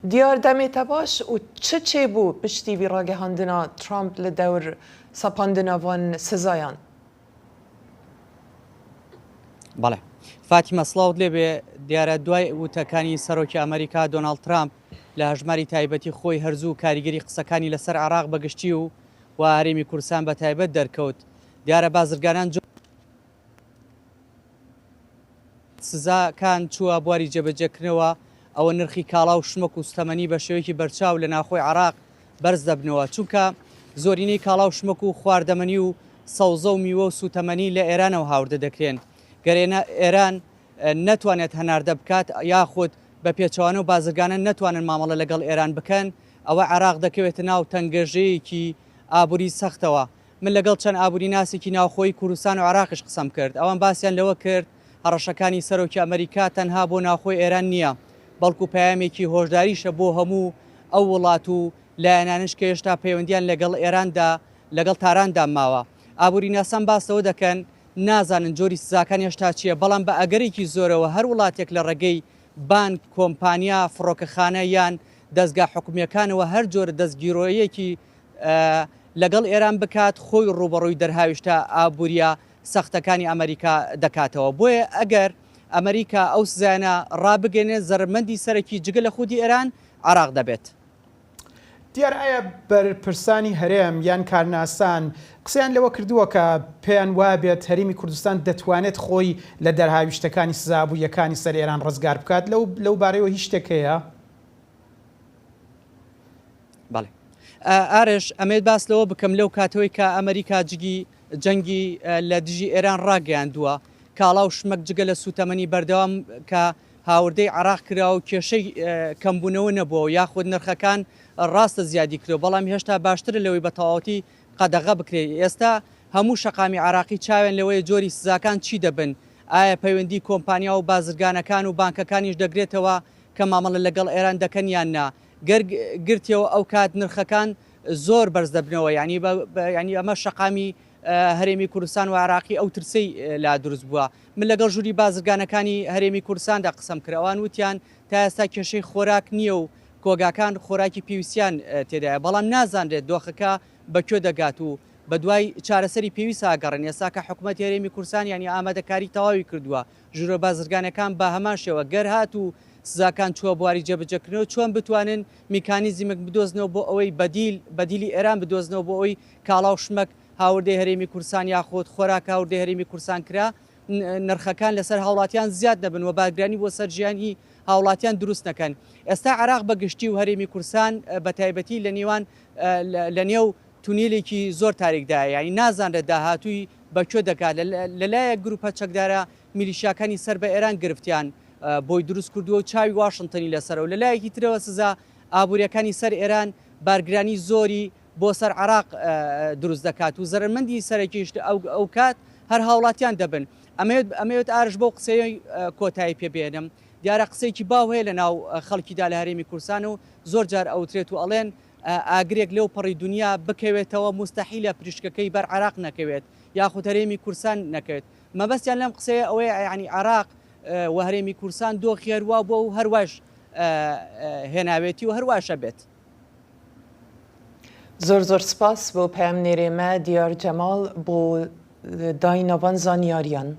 دیار دەمێ تە باش و چ چێ بوو پشتی ڤی ڕاگەهاندنا ترامپ لە دەور سەپاندنا ڤان سزایان؟ بەڵێ فاتیمە سڵاوت لێبێ دیارە دوای وتەکانی سەرۆکی ئەمریکا دۆناڵد ترامپ لە هەژماری تایبەتی خۆی هەرزوو کاریگەری قسەکانی لەسەر عێراق بەگشتی و و هەرێمی کوردستان بە تایبەت دەرکەوت دیارە بازرگانان سزاکان چووە بواری جێبەجێکردنەوە، ئەوە نرخی کاڵا و شمەک و سوتەمەنی بە شێوەیەکی بەرچاو لە ناوخۆی عێراق بەرز دەبنەوە، چونکە زۆرینەی کاڵا و شمەک و خواردەمەنی و سەوزە و میوە و سوتەمەنی لە ئێرانەوە هاوردە دەکرێن، گەر ئێران نەتوانێت هەناردە بکات یاخود بە پێچەوانەوە بازرگانان نەتوانن مامەڵە لەگەڵ ئێران بکەن، ئەوە عێراق دەکەوێتە ناو تەنگەژەیەکی ئابووری سەختەوە. من لەگەڵ چەند ئابووریناسێکی ناوخۆیی کوردستان و عێراقیش قسەم کرد، ئەوان باسیان لەوە کرد هەڕەشەکانی سەرۆکی ئەمەریکا تەنها بۆ ناوخۆی ئێران نییە، بەڵکو پەیامێکی هۆشداریشە بۆ هەموو ئەو وڵات و لایەنانەش کە هێشتا پەیوەندییان لەگەڵ ئێراندا لەگەڵ تاراندا ماوە. ئابووریناسان باس لەوە دەکەن نازانن جۆری سزاکان هێشتا چییە، بەڵام بە ئەگەرێکی زۆرەوە هەر وڵاتێک لە ڕێگەی بانک، کۆمپانیا، فڕۆکەخانە یان دەزگا حکومییەکانەوە هەر جۆرە دەستگیرۆیەکی لەگەڵ ئێران بکات، خۆی ڕووبەڕووی دەرهاویشتە ئابوورییە سەختەکانی ئەمەریکا دەکاتەوە. بۆیە ئەگەر ئەمەریکا ئەو سزایانە ڕابگەیەنێت، زەرەرمەندی سەرەکی جگە لە خودی ئێران، عێراق دەبێت. دیارە ئایا بەرپرسانی هەرێم یان کارناسان قسەیان لەوە کردووە کە پێیان وابێت هەرێمی کوردستان دەتوانێت خۆی لە دەرهاویشتەکانی سزا ئابوورییەکانی سەر ئێران ڕزگار بکات؟ لەو بارەیەوە هیچ شتێک هەیە؟ بەڵێ ئارش ئەمەوێت باس لەوە بکەم لەو کاتەوەی کە ئەمریکا جگی جەنگی لە دژی ئێران ڕاگەیاندووە کاڵا و شمەک جگە لە سوتەمەنی بەردەوام کە هاوردەی عراق کرا و کێشەی کەمبوونەوە نەبووە یاخود نرخەکان ڕاستە زیادی کرد بەڵام هێشتا باشترە لەوەی بە تەواوەتی قەدەغە بکرێت ئێستا هەموو شەقامی عراقی چاویان لەوەیە جۆری سزاکان چی دەبن ئایا پەیوەندی کۆمپانیا و بازرگانەکان و بانکەکانیش دەگرێتەوە کە مامەڵە لەگەڵ ئێران دەکەن یان نا گەر گرتیەوە ئەو کات نرخەکان زۆر بەرز دەبنەوە یعنی یعنی ئەمە شەقامی هەرێمی کوردستان و عراقی ئەو ترسەی لا دروست بووە من لەگەڵ ژووری بازرگانەکانی هەرێمی کوردستاندا قسەم کرد ئەوان وتیان تا ئێستا کێشەی خۆراک نییە و کۆگاکان خۆراکی پێویستیان تێدایە بەڵام نازانرێت دۆخەکە بە کوێ دەگات و بەدوای چارەسەری پێویست ئاگەڕێن ئێستا کە حکوومەت هەرێمی کوردستان یعنی ئامادەکاری تەواوی کردووە ژوورە بازرگانەکان بە هەمان شێوە گەر هاتوو سزاکان چووە بواری جێبەجێکردنەوە چۆن بتوانن میکانیزمێک بدۆزنەوە بۆ ئەوەی بەدیل بەدیلی ئێران بدۆزنەوە بۆ ئەوەی کاڵا و شمەک هاوردەی هەرێمی کوردستان یاخود خۆراک هاوردەی هەرێمی کوردستان کرا نرخەکان لەسەر هاوڵاتیان زیاد نەبن و بارگرانی بۆ سەر ژیانی هاوڵاتیان دروست نەکەن ئێستا عێراق بە گشتی و هەرێمی کوردستان بە تایبەتی لە نێوان لە نێو تونێلێکی زۆر تاریکدایە یانی نازانرێت داهاتووی بە کوێ دەگات لەلایەک گروپە چەکدارە میلیشیاکانی سەر بە ئێران گرفتیان بۆی دروست کردووە و چاوی واشنتنی لەسەرە و لەلایەکی ترەوە سزا ئابووریەکانی سەر ئێران بارگرانی زۆری بۆ سەر عێراق دروست دەکات و زەرەرمەندی سەرەکیش ئەو کات هەر هاوڵاتیان دەبن. ئەمەوێت ئەمەوێت ئارش بەو قسەیەی کۆتایی پێ بێنم دیارە قسەیەکی باو هەیە لە ناو خەڵکیدا لە هەرێمی کوردستان و زۆر جار ئەوترێت و ئەڵێن ئاگرێک لەو پەڕی دونیا بکەوێتەوە موستەحیلە پریشکەکەی بەر عێراق نەکەوێت یاخود هەرێمی کوردستان نەکەوێت مەبەستیان لەم قسەیە ئەوەیە یانی عێراق و هەرێمی کوردستان دۆخی هەروا بووە و هەروایش هێناوێتی و هەرواشە بێت. زۆر زۆر سپاس بۆ پەیامنێرێ مە دیار جەماڵ بۆ دایناڤان زانیاریان.